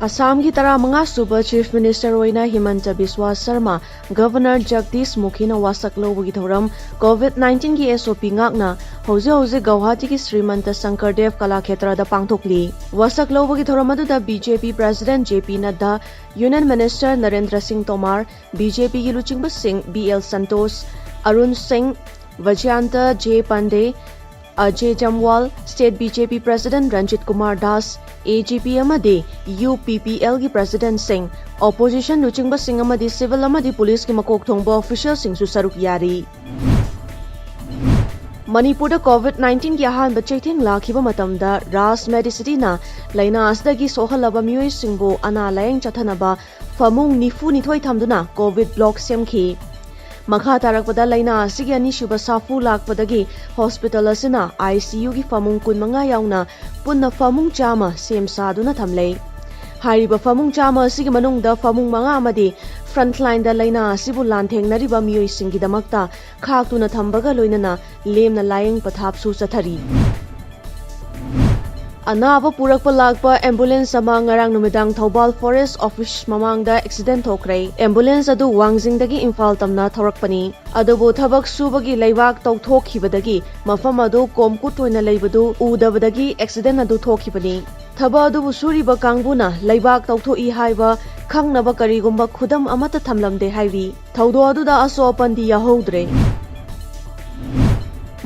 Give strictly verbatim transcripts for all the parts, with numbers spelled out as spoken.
ꯑꯁꯥꯝꯒꯤ ꯇꯔꯥꯃꯉꯥ ꯁꯨꯕ Chief Minister ꯑꯣꯏꯅ ꯍꯤꯃꯟꯇ ꯕꯤꯁ꯭ꯋꯥ ꯁꯔꯃ, Governor ꯖꯒꯗꯤꯁ ꯃꯨꯈꯤꯅ ꯋꯥꯁꯛ ꯂꯧꯕꯒꯤ ꯊꯧꯔꯝ, COVID nineteen ꯒꯤ S O P ꯉꯥꯛꯅ ꯍꯧꯖꯤꯛ ꯍꯧꯖꯤꯛ ꯒꯧꯍꯥꯇꯤꯒꯤ ꯁ꯭ꯔꯤꯃꯟꯇ ꯁꯪꯀꯔꯗꯦꯕ ꯀꯂꯥꯈꯦꯇ꯭ꯔꯗ ꯄꯥꯡꯊꯣꯛꯂꯤ꯫ ꯋꯥꯁꯛ ꯂꯧꯕꯒꯤ ꯊꯧꯔꯝ ꯑꯗꯨꯗ B J P President J P Nadda, Union Minister Narendra ꯁꯤꯡ ꯇꯣꯃꯥꯔ, B J P ꯒꯤ ꯂꯨꯆꯤꯡꯕꯁꯤꯡ B L Santosh, Arun Singh, Baijayant J Pande, Ajay Jamwal, State B J P President Ranjit Kumar Das, A G P ꯑꯃꯗꯤ U P P L ꯒꯤ President ꯁꯤꯡ, Opposition ꯂꯨꯆꯤꯡꯕꯁꯤꯡ ꯑꯃꯗꯤ civil ꯑꯃꯗꯤ ꯄꯨꯂꯤꯁꯀꯤ ꯃꯀꯣꯛ ꯊꯣꯡꯕ official ꯁꯤꯡꯁꯨ ꯁꯔꯨꯛ ꯌꯥꯔꯤ꯫ ꯃꯅꯤꯄꯨꯔꯗ COVID nineteen ꯒꯤ ꯑꯍꯥꯟꯕ ꯆꯩꯊꯦꯡ ꯂꯥꯛꯈꯤꯕ ꯃꯇꯝꯗ ꯔꯥꯖ Medicity ꯅ ꯂꯥꯏꯅꯥ ꯑꯁꯤꯗꯒꯤ ꯁꯣꯛꯍꯜꯂꯕ ꯃꯤꯑꯣꯏꯁꯤꯡꯕꯨ ꯑꯅꯥ ꯂꯥꯌꯦꯡ ꯆꯠꯊꯅꯕ ꯐꯃꯨꯡ ꯅꯤꯐꯨ ꯅꯤꯊꯣꯏ ꯊꯝꯗꯨꯅ COVID block ꯁꯦꯝꯈꯤ꯫ ꯃꯈꯥ ꯇꯥꯔꯛꯄꯗ ꯂꯥꯏꯅꯥ ꯑꯁꯤꯒꯤ ꯑꯅꯤꯁꯨꯕ ꯁꯥꯐꯨ ꯂꯥꯛꯄꯗꯒꯤ hospital ꯑꯁꯤꯅ I C U ꯒꯤ ꯐꯃꯨꯡ ꯀꯨꯟꯃꯉꯥ ꯌꯥꯎꯅ ꯄꯨꯟꯅ ꯐꯃꯨꯡ ꯆꯥꯝꯃ ꯁꯦꯝ ꯁꯥꯗꯨꯅ ꯊꯝꯂꯦ꯫ ꯍꯥꯏꯔꯤꯕ ꯐꯃꯨꯡ ꯆꯥꯝꯃ ꯑꯁꯤꯒꯤ ꯃꯅꯨꯡꯗ ꯐꯃꯨꯡ ꯃꯉꯥ ꯑꯃꯗꯤ frontline ꯗ ꯂꯥꯏꯅꯥ ꯑꯁꯤꯕꯨ ꯂꯥꯟꯊꯦꯡꯅꯔꯤꯕ ꯃꯤꯑꯣꯏꯁꯤꯡꯒꯤꯗꯃꯛꯇ ꯈꯥꯛꯇꯨꯅ ꯊꯝꯕꯒ ꯂꯣꯏꯅꯅ ꯂꯦꯝꯅ ꯂꯥꯌꯦꯡ ꯄꯊꯥꯞꯁꯨ ꯆꯠꯊꯔꯤ꯫ ꯑꯅꯥꯕ ꯄꯨꯔꯛꯄ ꯂꯥꯛꯄ ambulance ꯑꯃ ꯉꯔꯥꯡ ꯅꯨꯃꯤꯗꯥꯡ ꯊꯧꯕꯥꯜ Forest Office ꯃꯃꯥꯡꯗ accident ꯊꯣꯛꯈ꯭ꯔꯦ꯫ Ambulance ꯑꯗꯨ ꯋꯥꯡꯖꯤꯡꯗꯒꯤ ꯏꯝꯐꯥꯜ ꯇꯝꯅ ꯊꯧꯔꯛꯄꯅꯤ꯫ ꯑꯗꯨꯕꯨ ꯊꯕꯛ ꯁꯨꯕꯒꯤ ꯂꯩꯕꯥꯛ ꯇꯧꯊꯣꯛꯈꯤꯕꯗꯒꯤ ꯃꯐꯝ ꯑꯗꯨ ꯀꯣꯝꯀꯨꯠ ꯑꯣꯏꯅ ꯂꯩꯕꯗꯨ ꯎꯗꯕꯗꯒꯤ accident ꯑꯗꯨ ꯊꯣꯛꯈꯤꯕꯅꯤ꯫ ꯊꯕꯛ ꯑꯗꯨꯕꯨ ꯁꯨꯔꯤꯕ ꯀꯥꯡꯕꯨꯅ ꯂꯩꯕꯥꯛ ꯇꯧꯊꯣꯛꯏ ꯍꯥꯏꯕ ꯈꯪꯅꯕ ꯀꯔꯤꯒꯨꯝꯕ ꯈꯨꯗꯝ ꯑꯃꯠꯇ ꯊꯝꯂꯝꯗꯦ ꯍꯥꯏꯔꯤ꯫ ꯊꯧꯗꯣꯛ ꯑꯗꯨꯗ ꯑꯁꯣꯛ ꯑꯄꯟꯗꯤ ꯌꯥꯎꯍꯧꯗ꯭ꯔꯦ꯫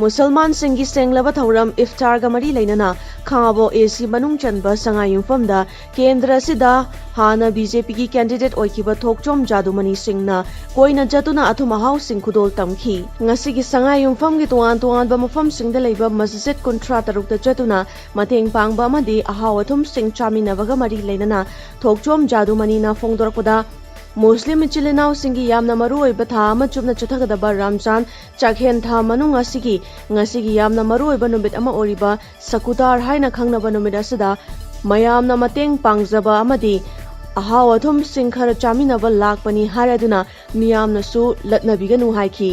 ꯃꯨꯁꯜꯃꯥꯟꯁꯤꯡꯒꯤ ꯁꯦꯡꯂꯕ ꯊꯧꯔꯝ ꯏꯐꯇꯥꯔꯒ ꯃꯔꯤ ꯂꯩꯅꯅ ꯈꯥꯉꯕꯣꯛ A C ꯃꯅꯨꯡ ꯆꯟꯕ ꯁꯉꯥꯏ ꯌꯨꯝꯐꯝꯗ ꯀꯦꯟꯗ꯭ꯔ ꯑꯁꯤꯗ ꯍꯥꯟꯅ B J P ꯒꯤ candidate ꯑꯣꯏꯈꯤꯕ ꯊꯣꯛꯆꯣꯝ ꯖꯥꯗꯨꯃꯅꯤ ꯁꯤꯡꯅ ꯀꯣꯏꯅ ꯆꯠꯇꯨꯅ ꯑꯊꯨꯝ ꯑꯍꯥꯎꯁꯤꯡ ꯈꯨꯗꯣꯜ ꯇꯝꯈꯤ꯫ ꯉꯁꯤꯒꯤ ꯁꯉꯥꯏ ꯌꯨꯝꯐꯝꯒꯤ ꯇꯣꯉꯥꯟ ꯇꯣꯉꯥꯟꯕ ꯃꯐꯝꯁꯤꯡꯗ ꯂꯩꯕ ꯃꯁꯖꯤꯗ ꯀꯨꯟꯊ꯭ꯔꯥ ꯇꯔꯨꯛꯇ ꯆꯠꯇꯨꯅ ꯃꯇꯦꯡ ꯄꯥꯡꯕ ꯑꯃꯗꯤ ꯑꯍꯥꯎ ꯑꯊꯨꯝꯁꯤꯡ ꯆꯥꯃꯤꯟꯅꯕꯒ ꯃꯔꯤ ꯂꯩꯅꯅ ꯊꯣꯛꯆꯣꯝ ꯖꯥꯗꯨꯃꯅꯤꯅ ꯐꯣꯡꯗꯣꯔꯛꯄꯗ, ꯃꯨꯁꯂꯤꯝ ꯏꯆꯤꯜ ꯏꯅꯥꯎꯁꯤꯡꯒꯤ ꯌꯥꯝꯅ ꯃꯔꯨ ꯑꯣꯏꯕ ꯊꯥ ꯑꯃ ꯆꯨꯞꯅ ꯆꯠꯊꯒꯗꯕ ꯔꯝꯖꯥꯟ ꯆꯥꯛꯍꯦꯟ ꯊꯥ ꯃꯅꯨꯡ ꯑꯁꯤꯒꯤ ꯉꯁꯤꯒꯤ ꯌꯥꯝꯅ ꯃꯔꯨ ꯑꯣꯏꯕ ꯅꯨꯃꯤꯠ ꯑꯃ ꯑꯣꯏꯔꯤꯕ ꯁꯀꯨꯇꯥꯔ ꯍꯥꯏꯅ ꯈꯪꯅꯕ ꯅꯨꯃꯤꯠ ꯑꯁꯤꯗ ꯃꯌꯥꯝꯅ ꯃꯇꯦꯡ ꯄꯥꯡꯖꯕ ꯑꯃꯗꯤ ꯑꯍꯥꯎ ꯑꯊꯨꯝꯁꯤꯡ ꯈꯔ ꯆꯥꯃꯤꯟꯅꯕ ꯂꯥꯛꯄꯅꯤ ꯍꯥꯏꯔꯗꯨꯅ ꯃꯤꯌꯥꯝꯅꯁꯨ ꯂꯠꯅꯕꯤꯒꯅꯨ ꯍꯥꯏꯈꯤ꯫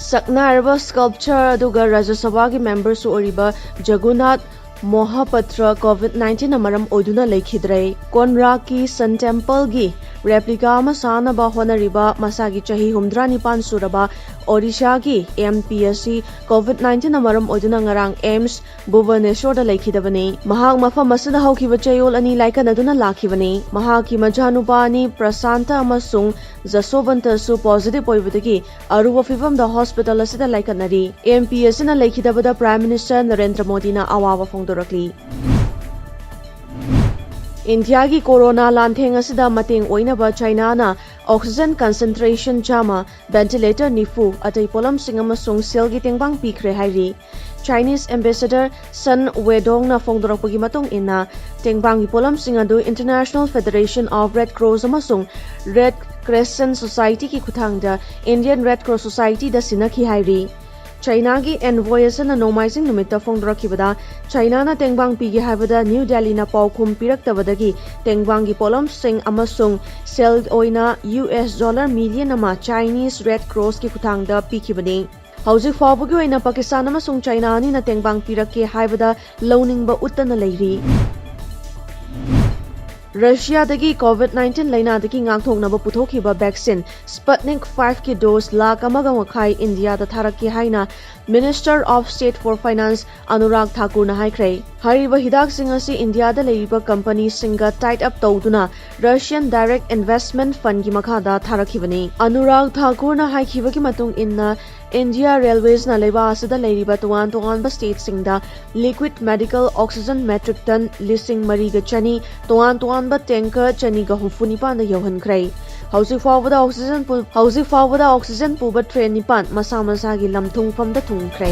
ꯁꯛꯅꯥꯏꯔꯕ sculptor ꯑꯗꯨꯒ ꯔꯥꯖ꯭ꯌ ꯁꯚꯥꯒꯤ memberꯁꯨ ꯑꯣꯏꯔꯤꯕ ꯖꯒꯨꯅꯥꯊ ꯃꯣꯍꯄꯇ꯭ꯔ COVID nineteen ꯅ ꯃꯔꯝ ꯑꯣꯏꯗꯨꯅ ꯂꯩꯈꯤꯗ꯭ꯔꯦ꯫ ꯀꯣꯟꯔꯥꯛꯀꯤ Sun Temple ꯒꯤ replica ꯑꯃ ꯁꯥꯅꯕ ꯍꯣꯠꯅꯔꯤꯕ ꯃꯁꯥꯒꯤ ꯆꯍꯤ ꯍꯨꯝꯗ꯭ꯔꯥ ꯅꯤꯄꯥꯟ ꯁꯨꯔꯕ ꯑꯣꯔꯤꯁꯥꯒꯤ M P ꯑꯁꯤ COVID nineteen ꯅ ꯃꯔꯝ ꯑꯣꯏꯗꯨꯅ ꯉꯔꯥꯡ AIIMS ꯚꯨꯕꯅꯦꯁꯣꯔꯗ ꯂꯩꯈꯤꯗꯕꯅꯤ꯫ ꯃꯍꯥꯛ ꯃꯐꯝ ꯑꯁꯤꯗ ꯍꯧꯈꯤꯕ ꯆꯌꯣꯜ ꯑꯅꯤ ꯂꯥꯏꯀꯠꯅꯗꯨꯅ ꯂꯥꯛꯈꯤꯕꯅꯤ꯫ ꯃꯍꯥꯛꯀꯤ ꯃꯆꯥꯅꯨꯄꯥ ꯑꯅꯤ ꯄ꯭ꯔꯁꯥꯟꯇ ꯑꯃꯁꯨꯡ ꯖꯁꯣꯕꯟꯇꯁꯨ positive ꯑꯣꯏꯕꯗꯒꯤ ꯑꯔꯨꯕ ꯐꯤꯚꯝꯗ hospital ꯑꯁꯤꯗ ꯂꯥꯏꯀꯠꯅꯔꯤ꯫ M P ꯑꯁꯤꯅ ꯂꯩꯈꯤꯗꯕꯗ Prime Minister ꯅꯔꯦꯟꯗ꯭ꯔ ꯃꯣꯗꯤꯅ ꯑꯋꯥꯕ ꯐꯣꯡꯗꯣꯔꯛꯂꯤ꯫ ꯏꯟꯗꯤꯌꯥꯒꯤ ꯀꯣꯔꯣꯅꯥ ꯂꯥꯟꯊꯦꯡ ꯑꯁꯤꯗ ꯃꯇꯦꯡ ꯑꯣꯏꯅꯕ ꯆꯥꯏꯅꯥꯅ oxygen concentration ꯆꯥꯝꯃ, ventilator ꯅꯤꯐꯨ, ꯑꯇꯩ ꯄꯣꯠꯂꯝꯁꯤꯡ ꯑꯃꯁꯨꯡ ꯁꯦꯜꯒꯤ ꯇꯦꯡꯕꯥꯡ ꯄꯤꯈ꯭ꯔꯦ ꯍꯥꯏꯔꯤ꯫ Chinese Ambassador Sun Weidong ꯅ ꯐꯣꯡꯗꯣꯔꯛꯄꯒꯤ ꯃꯇꯨꯡ ꯏꯟꯅ, ꯇꯦꯡꯕꯥꯡꯒꯤ ꯄꯣꯠꯂꯝꯁꯤꯡ ꯑꯗꯨ International Federation of Red Cross ꯑꯃꯁꯨꯡ Red Crescent Society ꯒꯤ ꯈꯨꯠꯊꯥꯡꯗ Indian Red Cross Society ꯗ ꯁꯤꯟꯅꯈꯤ ꯍꯥꯏꯔꯤ꯫ ꯆꯥꯏꯅꯥꯒꯤ envoy ꯑꯁꯤꯅ ꯅꯣꯡꯃꯥꯏꯖꯤꯡ ꯅꯨꯃꯤꯠꯇ ꯐꯣꯡꯗꯣꯔꯛꯈꯤꯕꯗ, ꯆꯥꯏꯅꯥꯅ ꯇꯦꯡꯕꯥꯡ ꯄꯤꯒꯦ ꯍꯥꯏꯕꯗ ꯅ꯭ꯌꯨ ꯗꯦꯜꯂꯤꯅ ꯄꯥꯎꯈꯨꯝ ꯄꯤꯔꯛꯇꯕꯗꯒꯤ ꯇꯦꯡꯕꯥꯡꯒꯤ ꯄꯣꯠꯂꯝꯁꯤꯡ ꯑꯃꯁꯨꯡ ꯁꯦꯜ ꯑꯣꯏꯅ U S dollar million ꯑꯃ Chinese Red Cross ꯀꯤ ꯈꯨꯠꯊꯥꯡꯗ ꯄꯤꯈꯤꯕꯅꯤ꯫ ꯍꯧꯖꯤꯛ ꯐꯥꯎꯕꯒꯤ ꯑꯣꯏꯅ ꯄꯥꯀꯤꯁꯇꯥꯟ ꯑꯃꯁꯨꯡ ꯆꯥꯏꯅꯥ ꯑꯅꯤꯅ ꯇꯦꯡꯕꯥꯡ ꯄꯤꯔꯛꯀꯦ ꯍꯥꯏꯕꯗ ꯂꯧꯅꯤꯡꯕ ꯎꯠꯇꯅ ꯂꯩꯔꯤ꯫ ꯔꯁꯤꯌꯥꯗꯒꯤ COVID nineteen ꯂꯥꯏꯅꯥꯗꯒꯤ ꯉꯥꯛꯊꯣꯛꯅꯕ ꯄꯨꯊꯣꯛꯈꯤꯕ vaccine Sputnik five ꯀꯤ dose ꯂꯥꯈ ꯑꯃꯒ ꯃꯈꯥꯏ ꯏꯟꯗꯤꯌꯥꯗ ꯊꯥꯔꯛꯀꯦ ꯍꯥꯏꯅ Minister of State for Finance Anurag ꯊꯥꯀꯨꯔꯅ ꯍꯥꯏꯈ꯭ꯔꯦ꯫ ꯍꯥꯏꯔꯤꯕ ꯍꯤꯗꯥꯛꯁꯤꯡ ꯑꯁꯤ ꯏꯟꯗꯤꯌꯥꯗ ꯂꯩꯔꯤꯕ company ꯁꯤꯡꯒ tied up ꯇꯧꯗꯨꯅ Russian Direct Investment Fund ꯒꯤ ꯃꯈꯥꯗ ꯊꯥꯔꯛꯈꯤꯕꯅꯤ꯫ ꯑꯅꯨꯔꯥꯒ ꯊꯥꯀꯨꯔꯅ ꯍꯥꯏꯈꯤꯕꯒꯤ ꯃꯇꯨꯡ ꯏꯟꯅ, India Railways ꯅ ꯂꯩꯕꯥꯛ ꯑꯁꯤꯗ ꯂꯩꯔꯤꯕ ꯇꯣꯉꯥꯟ ꯇꯣꯉꯥꯟꯕ state ꯁꯤꯡꯗ liquid medical oxygen metric ton ꯂꯤꯁꯤꯡ ꯃꯔꯤꯒ ꯆꯅꯤ, ꯇꯣꯉꯥꯟ ꯇꯣꯉꯥꯟꯕ tanker ꯆꯅꯤꯒ ꯍꯨꯝꯐꯨ ꯅꯤꯄꯥꯟꯗ ꯌꯧꯍꯟꯈ꯭ꯔꯦ꯫ ꯍꯧꯖꯤꯛ ꯐꯥꯎꯕꯗ oxygen ꯄꯨ-, ꯍꯧꯖꯤꯛ ꯐꯥꯎꯕꯗ oxygen ꯄꯨꯕ train ꯅꯤꯄꯥꯟ ꯃꯁꯥ ꯃꯁꯥꯒꯤ ꯂꯝ ꯊꯨꯡꯐꯝꯗ ꯊꯨꯡꯈ꯭ꯔꯦ꯫